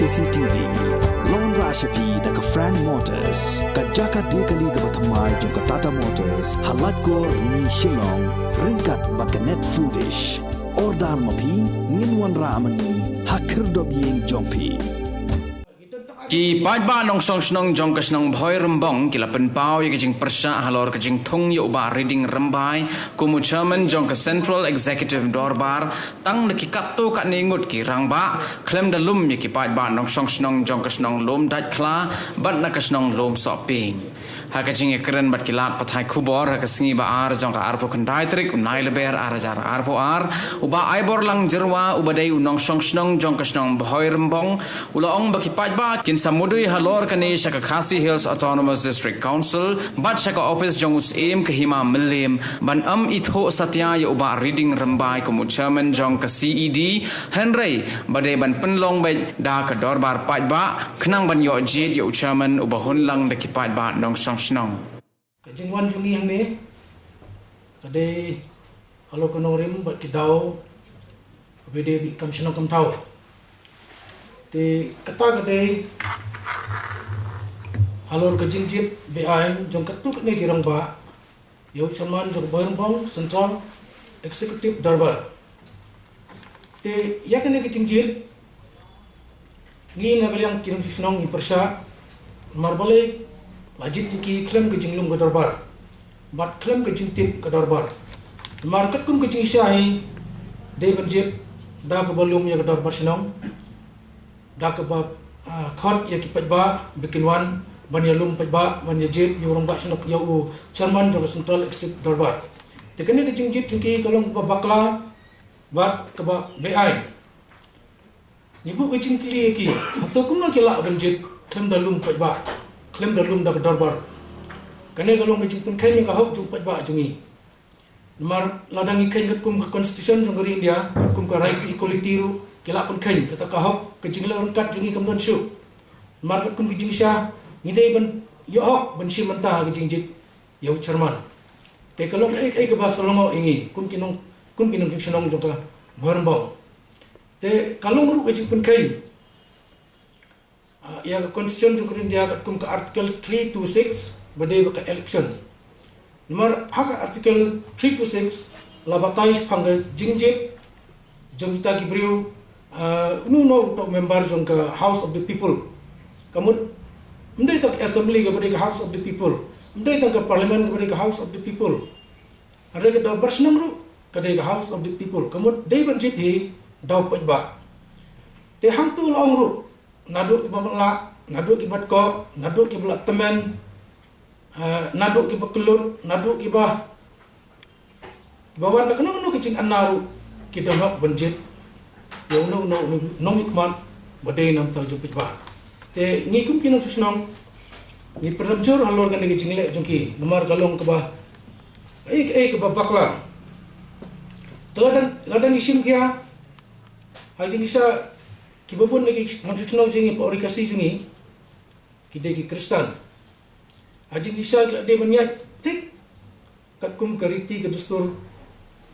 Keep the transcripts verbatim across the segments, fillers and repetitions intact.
C T V. Long ra sha phi da ka Frank Motors, ka jaka de kali kaba thymmai jong ka Tata Motors, ha Laitkor, Rni, Shillong, ryngkat bad ka Net Foodish. Order ma phi, ngin wanrah ma ngi ha khyrdop ïing jong phi. Ki paidbah nongshong shnong jong ka shnong Bhoi Rymbong ki la pynpaw ïa ka jingpyrshah halor ka jingthung ïa u Bah Riding Rymbai kum u chairman jong ka Central Executive Dorbar, tang da ki katto katne ngut ki rangbah, khlem da lum ïa ki paidbah nongshong shnong jong ka shnong Lum Daitkhla bad na ka shnong Lum Sohpieng. Ha ka jingïakren bad ki lad pathai khubor ha ka sngi ba ar jong ka arphew khyndai tarik u Nailaber ar hajar arphew ar, u Bah Aiborlang Jyrwa uba dei u nongshong shnong jong ka shnong Bhoi Rymbong, u la ong ba ki paidbah kin sa mudui halor kane sha ka Khasi Hills Autonomous District Council bad sha ka ophis jong u Syiem ka Hima Mylliem ban ym ithuh satia ïa u Bah Riding Rymbai kum u chairman jong ka C E D, hynrei ba dei ban pynlong beit da ka dorbar paidbah khnang ban ïoh jied ïa u chairman uba hun lang da ki paidbah nongshong shnong. Ka jingwan jong ngi hangne ka dei halor ka nongrim bad ki daw kaba dei bad kam shnong kam thaw. Te kata ka dei halor ka jingjied beaiñ jong katto katne ki rangbah ïa u chairman jong ka Bhoi Rymbong Central Executive Dorbar. Te ïa kane ka jingjied ngi na ka liang ki nongshong shnong ngi pyrshah, namar balei la jied ïa ki khlem ka jinglum ka dorbar bad khlem ka jingtip ka dorbar. Namar katkum ka jingshisha hi dei ban jied da kaba lum ïa ka dorbar shnong, da kaba, ah, khot ïa ki paidbah ba kin wan ban ïalum paidbah, ban ïajied ïa u rangbah shnong, ïa u chairman jong ka Central Executive Dorbar. Te kane ka jingjied jong ki ka long kaba bakla bad kaba beaiñ. Ngi buh ka jingkylli ïa ki, hato kumno ki lah ban jied khlem da lum paidbah, khlem da lum da ka dorbar? Kane ka long ka jingpynkheiñ ïa ka hok jong paidbah jong ngi. Namar lada ngi kheiñ katkum ka constitution jong ka ri India, katkum ka right to equality ruh ki lah pynkheiñ, kata ka hok ka jingleh ryngkat jong ngi kam don shuh. Namar katkum ka jingshisha ngi dei ban ïoh hok ban shim bynta ha ka jingjied ïa u chairman. Te ka long kaei kaei kaba sngewlyngngoh ïa ngi kum ki nong, kum ki nongshong shnong jong ka Bhoi Rymbong. Te ka long ruh ka jingpynkheiñ, ah, ïa ka constitution jong ka India katkum ka article three two six ba dei ba ka election. Namar ha ka article three two six la batai shaphang ka jingjied jong kita ki briew, ah, uno uno uta u member jong ka House of the People. Ka mut ym dei tang ka assembly kaba dei ka House of the People, ym dei tang ka parliament kaba dei ka House of the People. Hynrei ka dorbar shnong ruh ka dei ka House of the People, ka mut dei ban jied hi da u paidbah. Te hangto la ong ruh, naduh kiba matlah, naduh kiba dkoh, naduh kiba la tymmen, eh, naduh kiba kyllut, naduh kiba, kiba wan da kano kano ka jingana ruh ki don hok ban jied ïa uno uno u nongmihkhmat ba dei na bynta jong u paidbah. Te ngi kum ki nongshong shnong ngi pynrem jur halor kane ka jingleh jong ki, namar ka long kaba kaei kaei kaba bakla. Te lada, lada ngi shim khia, ha jingshisha kiba bun na ki nongshong shnong jong ngi hapoh Ri Khasi jong ngi ki dei ki Khristan. Ha jingshisha ki la dei ban ïaid thik katkum ka riti ka dustur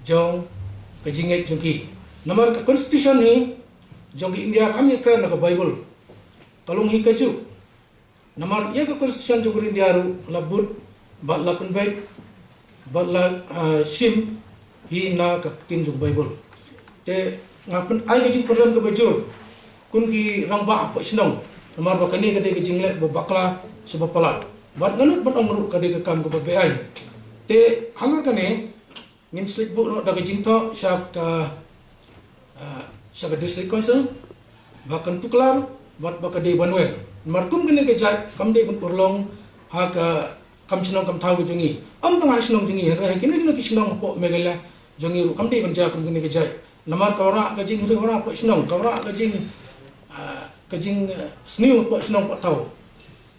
jong ka jingngeit jong ki. Namar ka constitution hi jong ka India kam ïapher na ka Bible. Ka long hi kajuh. Namar ïa ka constitution jong ka India ruh la bud bad la pynbeit bad la, ah, shim hi na ka ktien jong ka Bible. Te nga pyn-, ai ka jingpynrem kaba jur kum ki rangbah hapoh shnong, namar ba kane ka dei ka jingleh ba bakla sha ba palat. Bad nga nud ban ong ruh ka dei ka kam kaba beaiñ. Te halor kane ngin sa leit buh noh da ka jingthoh sha ka, ah, sha ka District Council ba kan tuklar bad ba ka dei ban wan. Namar kum kane ka jait kam dei ban urlong ha ka kam shnong kam thaw ka jong ngi. Ym tang ha shnong jong ngi, hynrei ha kino kino ki shnong hapoh Meghalaya jong ngi ruh kam dei ban jia kum kane ka jait. Namar ka wanrah ka jinghynrei wanrah hapoh shnong, ka wanrah ka jing, ah, ka jing, ah, sniew hapoh shnong hapoh thaw.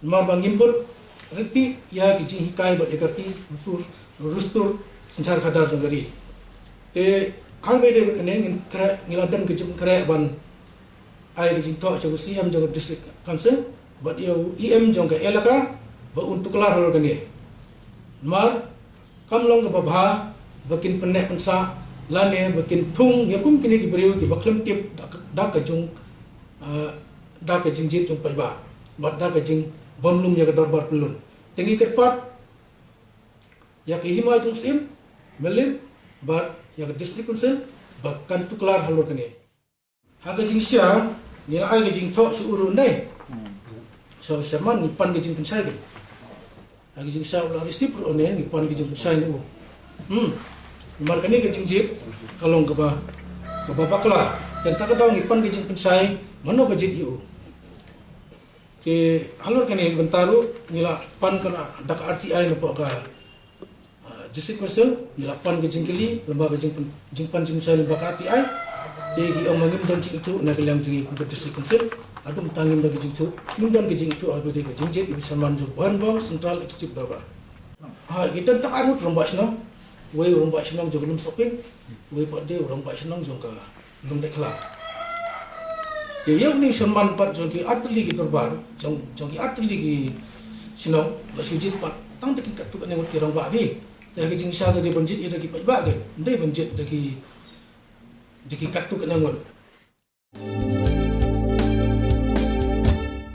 Namar ba ngim bud ryntih ïa ki jinghikai bad ïa ka riti rustur, rustur synshar khadar jong ka ri. Te haba ïadei bad kane ngin khreh, ngi la don ka jingkhreh ban ai ka jingthoh sha u C M jong ka District Council bad ïa u E M jong ka elaka ba un tuklar halor kane. Namar kam long kaba bha ba kin pynneh pynsah lane ba kin thung ïa kum kine ki briew kiba khlem tip da ka, da ka jong, ah, da ka jingjied jong paidbah bad da ka jingbym lum ïa ka dorbar pyllun. Te ngi kyrpad ïa ka hima jong Syiem Mylliem bad ïa ka District Council ba kan tuklar halor kane. Ha ka jingshisha ngi la ai ka jingthoh sha u ruh, ne? Sha u Chairman, ngi pan ka jingpynshai ka. Ha ka jingshisha u la receive ruh, ne, ngi pan ka jingpynshai na u. Hmm. Namar kane ka jingjied ka long kaba, kaba bakla. Te kata ka daw ngi pan ka jingpynshai mano ba jied ïa u. Te halor kane ka bynta ruh ngi la pan ka da ka R T I na pdeng ka, ah, District Council, ngi la pan ka jingkylli lyngba ka jingpan, jingpan jingpynshai lyngba ka R T I. Te ki ong ma ngim don jingithuh na ka liang jong ngi kum ka District Council. Haduh mynta ngim don ka jingithuh, ngim don ka jingithuh haba ïadei ka jingjied ïa u Chairman jong Bhoirymbong Central Executive Dorbar. Ha, ki don tang arngut rangbah shnong. Wei u rangbah shnong jong ka Lumsohping, wei pat de u rangbah shnong jong ka Lumdaikhla. Te ïa une u Chairman pat jong ki artylli ki dorbar, jong, jong ki artylli ki shnong, la shu jied pat tang da ki katto katne ngut ki rangbah bha. Te ha ka jingshisha dei ban jied ïa da ki paidbah, ym dei ban jied da ki, da ki katto katne ngut.